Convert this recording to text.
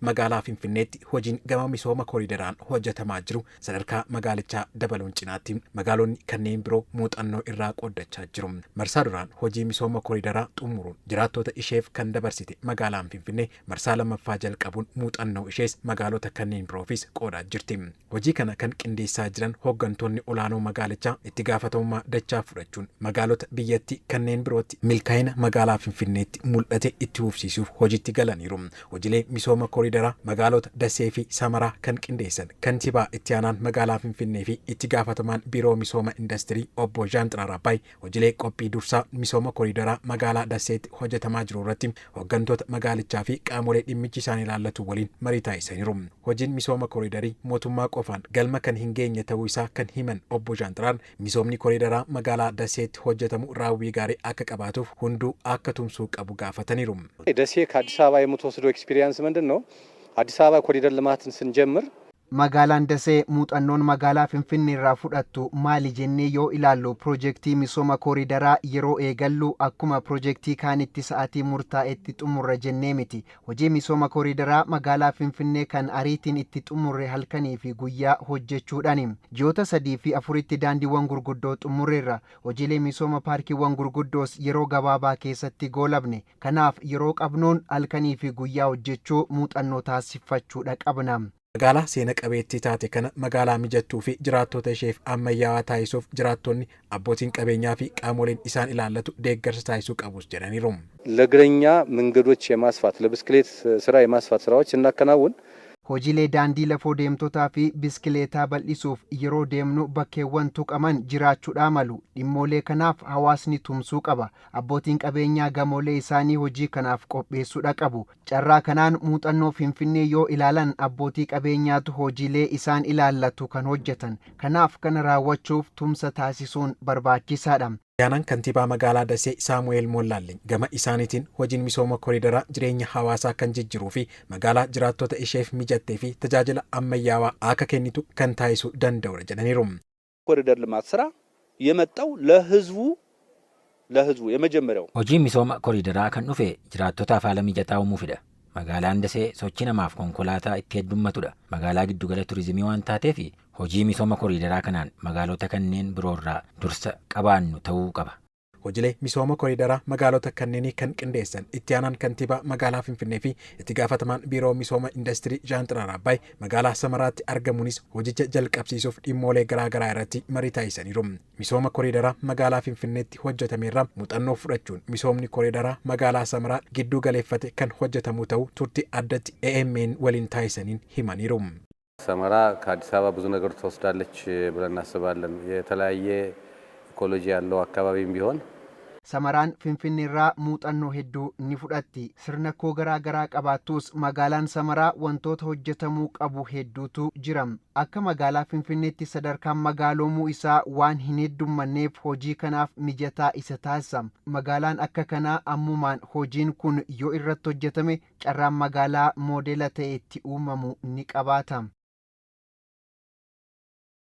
Magaalaa Finfinneetti hojiin gama misooma kooriidaraan hojjetamaa jiru sadarkaa magaalichaa dabaluun cinaatti magaalonni kanneen biroo muuxannoo irraa qooddachaa jiru. Marsaa duraan hojii misooma kooriidaraa xumuruun jiraattota isheef kan dabarsite magaalaan Finfinnee marsaa lammaffaa jalqabuun muuxannoo ishees magaalota kanneen biroofis qoodaa jirti. Hojii kana kan qindeessaa jiran hooggantoonni olaanoo magaalichaa itti gaafatamummaa dachaa fudhachuun magaalota biyyattii kanneen birootti milkaa'ina magaalaa Finfinneetti mul'ate itti fufsiisuuf hojiitti galaniiru. Hojiilee misooma kooriidaraa magaalota Dasee fi Samaraa kan qindeessan kantiibaa itti aanaan magaalaa Finfinnee fi itti gaafatamaan biiroo misooma indastirii obbo Jean Xiraar Abbaay hojiilee qophii dursaa misooma kooriidaraa magaalaa Daseetti hojjetamaa jiru irratti hooggantoota magaalichaa fi qaamolee dhimmichi isaan ilaallatu waliin marii taasisaniiru. Hojiin misooma kooriidarii mootummaa qofaan galma kan hin geenye ta'uu isaa kan himan obbo Jean Xiraar misoomni kooriidaraa magaalaa Daseetti hojjetamu raawwii gaarii akka qabaatuuf hunduu akka tumsuu qabu gaafataniiru. ደሴ ከአዲስ አበባ የምትወስደው experience ምንድን ነው? አዲስ አበባ ኮሪደር ልማትን ስንጀምር Magaalaan Dasee muuxannoon magaalaa Finfinnee irraa fudhattu maali jennee yoo ilaallu, piroojeektii misooma kooriidaraa yeroo eegallu akkuma piroojeektii kaanitti sa'aatii murtaa'etti xumurra jennee miti. Hojii misooma kooriidaraa magaalaa Finfinnee kan ariitiin itti xumurre halkanii fi guyyaa hojjechuudhaani. Ji'oota 3 fi 4tti daandiiwwan gurguddoo xumurreerra. Hojiilee misooma paarkiiwwan gurguddoos yeroo gabaabaa keessatti goolabne. Kanaaf yeroo qabnuun halkanii fi guyyaa hojjechuu muuxannoo taasifachuudha qabna. Magaalaa seena qabeettii taate kana magaalaa mijattuu fi jiraattota isheef ammayyaawaa taasisuuf jiraattonni, abbootiin qabeenyaa fi qaamoleen isaan ilaallatu deeggarsa taasisuu qabus jedhaniiru. ለእግረኛ መንገዶች የማስፋት፣ ለብስክሌት ስራ የማስፋት ስራዎች ስናከናውን Hojiilee daandii lafoo deemtotaa fi biskileetaa bal'isuuf yeroo deemnu bakkeewwan tuqaman jiraachuudhaa malu. Dhimmoolee kanaaf hawaasni tumsuu qaba. Abbootiin qabeenyaa gamoolee isaanii hojii kanaaf qopheessuudha qabu. Carraa kanaan muuxannoo Finfinnee yoo ilaalan, abbootii qabeenyaatu hojiilee isaan ilaallatu kan hojjetan. Kanaaf kana raawwachuuf tumsa taasisuun barbaachisaadha. Aanaan kantiibaa magaalaa Dasee Saamu'eel Mollaalleen gama isaaniitiin hojiin misooma kooriidaraa jireenya hawaasaa kan jijjiiruu fi magaalaa jiraattota isheef mijattee fi tajaajila ammayyaawaa akka kennitu kan taasisuu danda'udha jedhaniiru. ኮሪደር ልማት ስራ የመጣው ለህዝቡ የመጀመሪያው Hojiin misooma kooriidaraa kan dhufe jiraattotaaf haala mijataa uumuufidha. Magaalaan Dasee sochii namaaf konkolaataa itti heddummatudha. Magaalaa giddugala turizimii waan taateef hojii misooma kooriidaraa kanaan magaalota kanneen biroorraa dursa qabaannu ta'uu qaba. Hojiilee misooma kooriidaraa magaalota kanneenii kan qindeessan itti aanaan kantiibaa magaalaa Finfinnee fi itti gaafatamaan biiroo misooma indastirii Jean Xiraar Abbaay magaalaa Samaraatti argamuunis hojicha jalqabsiisuuf dhimmoolee garaagaraa irratti marii taasisaniiru. Misooma kooriidaraa magaalaa Finfinneetti hojjetameerraa muuxannoo fudhachuun misoomni kooriidaraa magaalaa Samaraa gidduu galeeffate kan hojjetamu ta'uu turtii addatti AMN waliin taasisaniin himaniiru. ሰመራ ከአዲስ አበባ ብዙ ነገር ትወስዳለች ብለን እናስባለን። የተለያየ ecology ያለው አካባቢም ቢሆን Samaraan Finfinneerraa muuxannoo hedduu ni fudhatti. Sirna koo garaa garaa qabaattus magaalaan Samaraa wantoota hojjetamuu qabu hedduutu jira. Akka magaalaa Finfinneetti sadarkaan magaalomuu isaa waan hin heddummanneef hojii kanaaf mijataa isa taasisa. Magaalaan akka kanaa ammumaan hojiin kun yoo irratti hojjetame carraan magaalaa moodela ta'e itti uumamu ni qabaata.